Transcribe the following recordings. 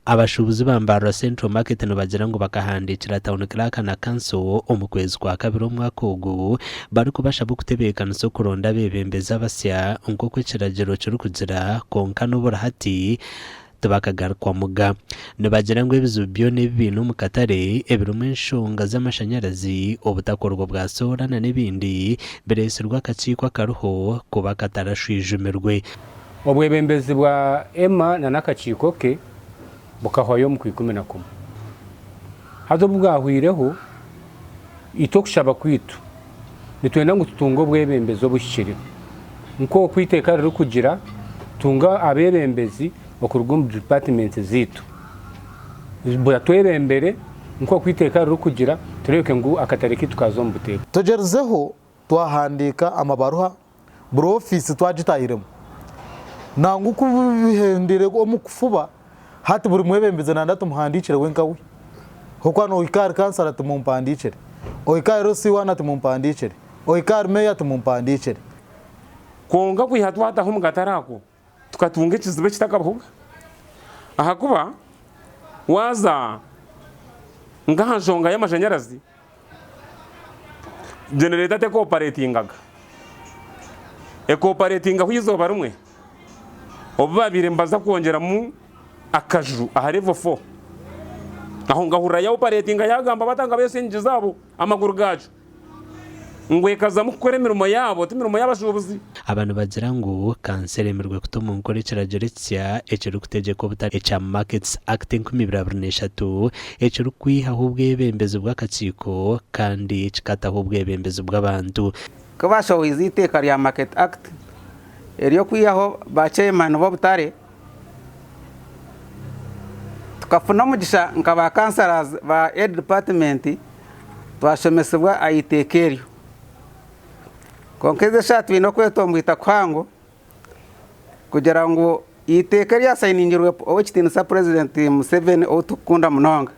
Abashuubuzi ba Mbarara Central Market nibagira ngu bakahandiikira Town Clerk na Kanso omu kwezi kwa kabiri omwaka ogu barikubashaba okutebeekanisa okuronda abeebembezi abasya nk'oku ekiragiro kirikugira kwonka n'oburi hati tibakagarukwamuga. Nibagira ngu ebizibu byona ebi baine omu katare ebirimu enshonga z'amashanyarazi, obutakorwa bwa soora na n'ebindi bireetsirwe akakiiko akariho kuba katarashwijumirwe. Obwebembezi bwa Emma na n'akakiiko ke bukahwayo omu Kwikumi-na-kumwe. Haza obu bwahweireho, itwe okushaba kwaitu nitwenda ngu tutunge obwebembezi obuhikire. Nk'oku eiteeka ririkugira, tunga abeebembezi okuruga omu dipatimenti zaitu batwebembere nk'oku eiteeka ririkugira tureebeke ngu akatare kaitu kaaza omu buteeka. Tugyerizeho twahandiika amabaruha buri ofiisi twagitahiremu. Nangwa ku bihendire omu kufuba, hati buri mwebembezi nanda tumuhandiikire we nka we. Ahabw'okuba nohika ahari kansara ati mumpandiikire, ohika ahari LC1 ati mumpandiikire, ohika ahari meeya ati mumpandiikire. Kwonka kwiha twataho omu katare ako, tukatunga ekizibu ekitakabahoga. Ahakuba waaza nk'aha nshonga y'amashanyarazi, Genereeta tekoopareetingaga. Ekoopareetingaho eizooba rimwe obu baabaire nibaza kwongyeramu akaju aha level four. Aho nkahurira yaopareetinga yaagamba bata nka beesa enyigi zaabo amaguru gaakyo ngu ekazamu kukora emirimo yaabo ti mirimo y'abashuubuzi. Aba nibagira ngu kanso eremirwe kuta omu nkora ekiragiro ekisya ekirikutegyeka obutare ekya Markets Act 2023 ekirikwihaho obwebembezi bw'akakiiko kandi kikataho obwebembezi bw'abantu. Ku baashohoize eiteeka rya Market Act ery'okwihaho ba chairman b'obutare, tukafuna omugisha nka ba councillors ba head department twashomesibwa aha iteeka eryo. Kwonka ezi eshaaha twine okwetomboita kuhango kugira ngu eiteeka eryasayiningirwe Ow'ekitiinisa Purezidenti Museveni ou turikukunda munonga.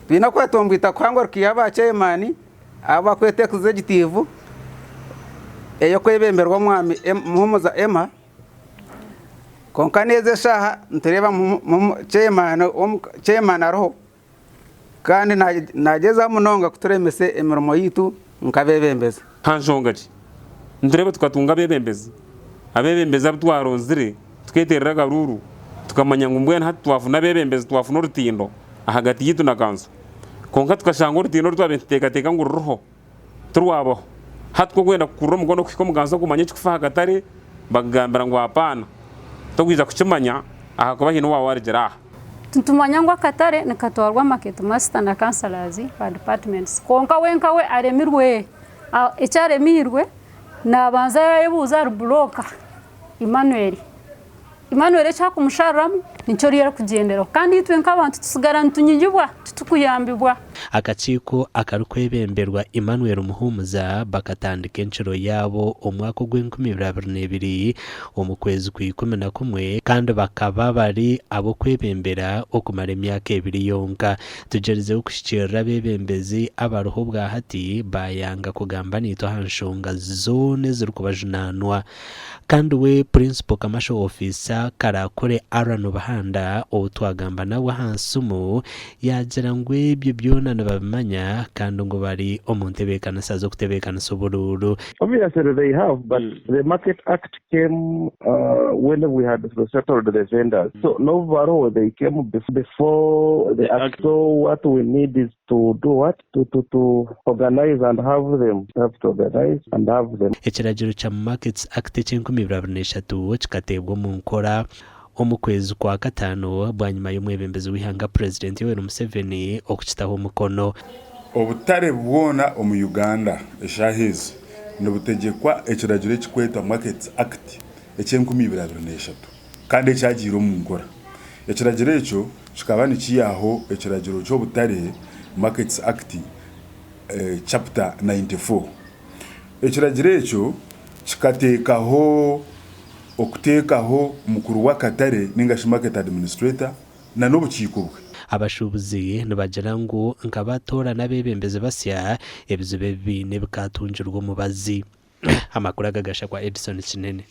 Twine okwetomboita kuhango rikaiha ba ceyamaani abu barikweta egizegitiivu ey'okwebemberwa Omwami Muhumuza Emma. Kwonka n'ezi eshaaha nitureeba ceyamaani ariho. Kandi naagyezaho munonga kuturemesa emirimo yaitu nk'abeebembezi. Ha nshonga ki? Nitureeba tukatunga abeebembezi, abeebembezi abu twaronzire tukeeterera akaruuru tukamanya ngu mbwenu hati twafuna abeebembezi twafuna orutindo ahagati yaitu na kanso. Kwonka tukashanga orutindo oru twabaire nituteekateeka ngu ruriho tirwabaho. Hati ku orikwenda kukurura omukono kuhika omu kanso kumanya ekirikufa aha katare bakugambira ngu apaana torikwija kukimanya ahakuba haine owaawe arugire aha. Nitumanya ngu akatare nikatwarwa market master na councillors ba departments kwonka we nkawe aremirwe. Eki aremirwe nabanza yayebuuza ahari broker Emmanuel. Emmanuel eki arikumushariramu nikyo oriyo arikugyenderaho kandi itwe nk'abantu tutsigara nitunyigibwa titukuyambibwa. Akakiiko akarikwebemberwa Emmanuel Muhumuza bakatandika encuro yaabo omwaka ogw'enkumi ibiri abiri n'ebiri omu kwezi kwa 11 kandi bakaba bari ab'okwebembera okumara emyaka ebiri yonka. Tugyerizeho kuhikiirira abeebembezi abariho obwahati baayanga kugamba naitwe aha nshonga zoona ezirikubajunaanwa. Kandi we Principal Commercial Officer Karakore Aaron Buhanda ou twagamba nawe aha nsimu yaagira ngu ebyo byona nibabimanya kandi ngu bari omu ntebeekanisa z'okutebeekanisa oburuuru. Obviously they have but the market act came when we had settled the vendors so n'obu bariho they came before the act so what we need is to do what to to to organize and have them have to organize and have them. Ekiragiro kya Markets Act eky'enkumi ibiri abiri n'eshatu kikateebwa omu nkora omu kwezi kwa kataano bwanyima y'omwebembezi w'eihanga Purezidenti Yoweri Museveni okukitaho omukono. Obutare bwona omu Uganda eshaaha ezi nibutegyekwa ekiragiro ekirikwetwa Markets Act eky'enkumi ibiri abiri n'eshatu kandi ekyagiire omu nkora. Ekiragiro ekyo kikaba nikiihaho ekiragiro ky'obutare, Markets Act, Chapter 94. Ekiragiro ekyo kikateekaho okuteekaho mukuru w'akatare ninga shi market administrator na n'obukiiko bwe. Abashuubuzi nibagira ngu nka batoorana abeebembezi basya, ebizibu ebi baine bikaatungirwa omubazi. Amakuru aga gashakwa Edson Kinene.